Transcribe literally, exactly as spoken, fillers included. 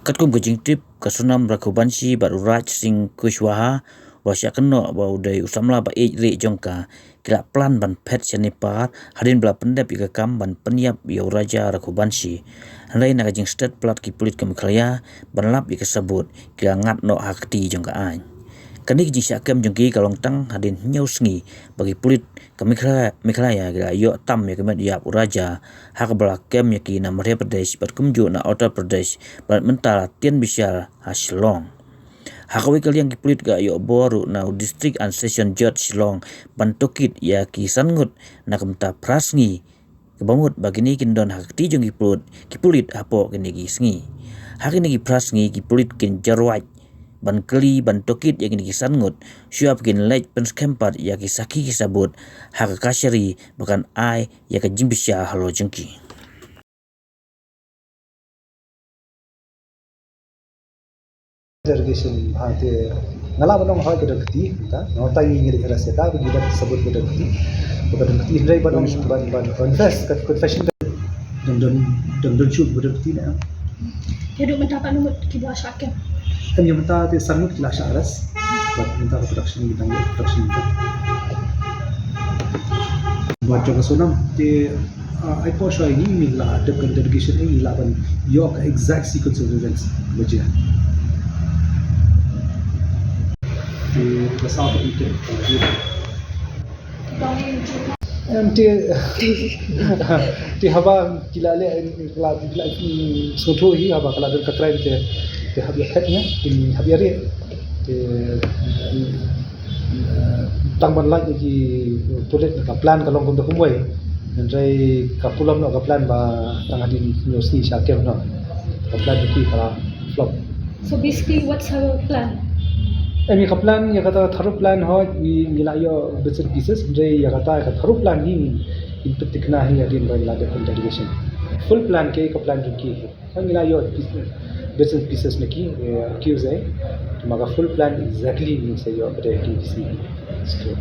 Katkum ka jingtip, ka Sonam Raghuvanshi bad u Raj Singh Kushwaha, ba shah kynnoh ba u dei u samla ba ïeit rieh jong ka, ki la plan ban phet sha Nepal, hadien ba la pyndep ïa ka kam ban pynïap ïa u Raja Raghuvanshi. Hynrei na ka jingstet palat ki pulit ka Meghalaya ban lap ïa ka sabut, ki la ngat noh ha ka kti jong ka aiñ. Kane ka jingshah kem jong ki ka long tang hadien hynñiew sngi ba ki pulit ka Meghalaya, Meghalaya ki la ïoh tam ïa ka met ïap u Raja, ha kaba la kem ïa ki na Madhya Pradesh bad kumjuh na Uttar Pradesh, bad mynta la tian bishar ha Shillong. Ha kawei ka liang ki pulit ka ïoh bor ruh na u District and Session Judge Shillong ban tohkit ïa ki san ngut na ka bynta phra sngi, kaba mut ba kine kin don ha ka kti jong ki pulit, ki pulit hapoh kine ki sngi. Ha kine ki phra sngi ki pulit kin jarwait ban kylli ban tohkit ïa kine ki san ngut, shuwa ba kin leit pynskhem pat ïa ki sakhi ki sabut ha ka kashari ba kan ai ïa ka jingbishar halor jong ki. Interrogation, ha, te nga lah ban ong ha ka dang kti, ta, nga ong ta ngi ngi dei rasa ta, ba ngi dang sabut ka dang kti, ba ka dang kti, hynrei ban ong ban, ban confess, ka confession ka dang don, dang don shuh ba dang kti na. Te haduh mynta katno ngut kiba shah kem? Em, ïa mynta te san ngut ki la shah arrest. Bad mynta ka production, mynta ka production mynta. Bad jong ka Sonam te, ah, ai por shuwa ngi, ngi la dep ka interrogation, ngi lah ban ïoh ka exact sequence of events ba jia. Te ka sa ba ite. Em, te, te haba ki la leh, ki la, ki la, mm, sngewthuh hi haba ka la don ka crime te, te hap ïa phet ïa, te hap ïa rieh. Te, mm, eh, tang ban lait ïa ki pulit ka plan ka long kumta kumwei. Hynrei ka pulom noh ka plan ba tang hadien hynñiew sngi shah kem noh. Ka plan jong ki ka la flop. So basically, what's her plan? Em, ïa ka plan, ïa kata ka tharu plan hooid, ngi, ngi la ïoh bits and pieces, hynrei ïa kata ka tharu plan hi, ngin pynthikna hi hadien ba la dep interrogation. Full plan ka, ka plan jong ki. Ngi la ïoh bits and pieces na ki, eh, accused, eh. Tangba ka full plan exactly ngin sa ïoh pat ha kine ki sngi. So,